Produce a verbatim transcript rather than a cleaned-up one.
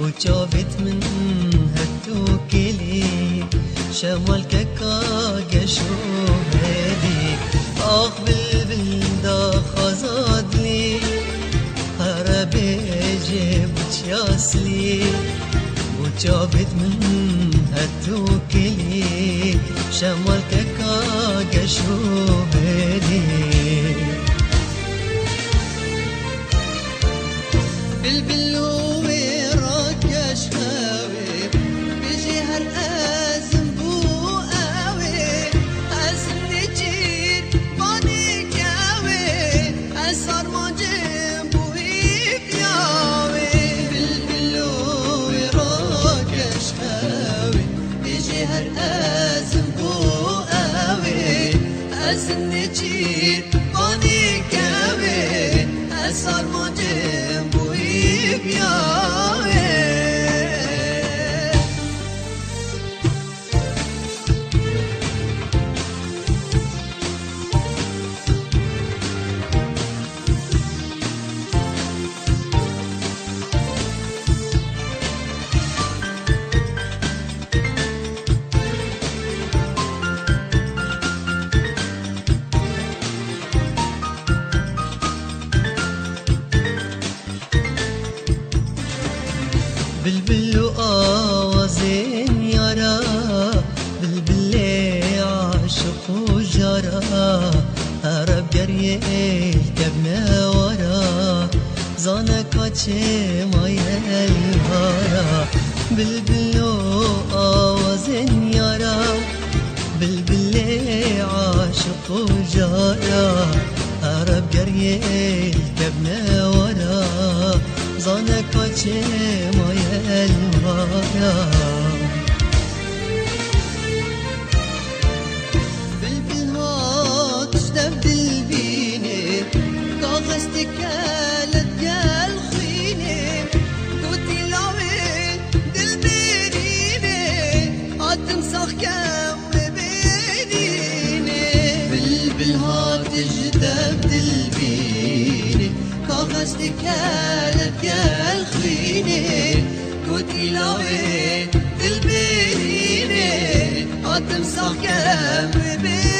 û çavêt min her tu kilî, şemal keka geş û herî. Ax bilbil daxwaza dilî, here bêjê biçya silî, û çavêt min her tu kilî, şemal keka geş û herî. Bilbil û wê rakeş hewê, bijî her ezm bû ewê. Ezm nêçîr banî kewê, ez armancim bû hîvya wê. Bilbil û wê rakeş hewê, bijî her ezm bû ewê. Ezm nêçîr banî kewê, ez armancim bû hîvya wê. Bilbil û awazên yara, bilbilê aşiq û jara, ereb geriyê kevne wara, zane ka çê maye li wara. Bilbil û awazên yara, bilbilê aşiq û jara, ereb geriyê kevne wara, zane ka çê maye li wara. Bilbil hat ji dev dilbînê, kaxez dike li gel xwînê, gotî lawê dilbêrînê, hatim sax kem wê bêrînê. Bilbil hat ji dev dilbînê, kaxez dike li gel xwînê, gotî lawê dilbêrînê, hatim sax kem wê bêrînê.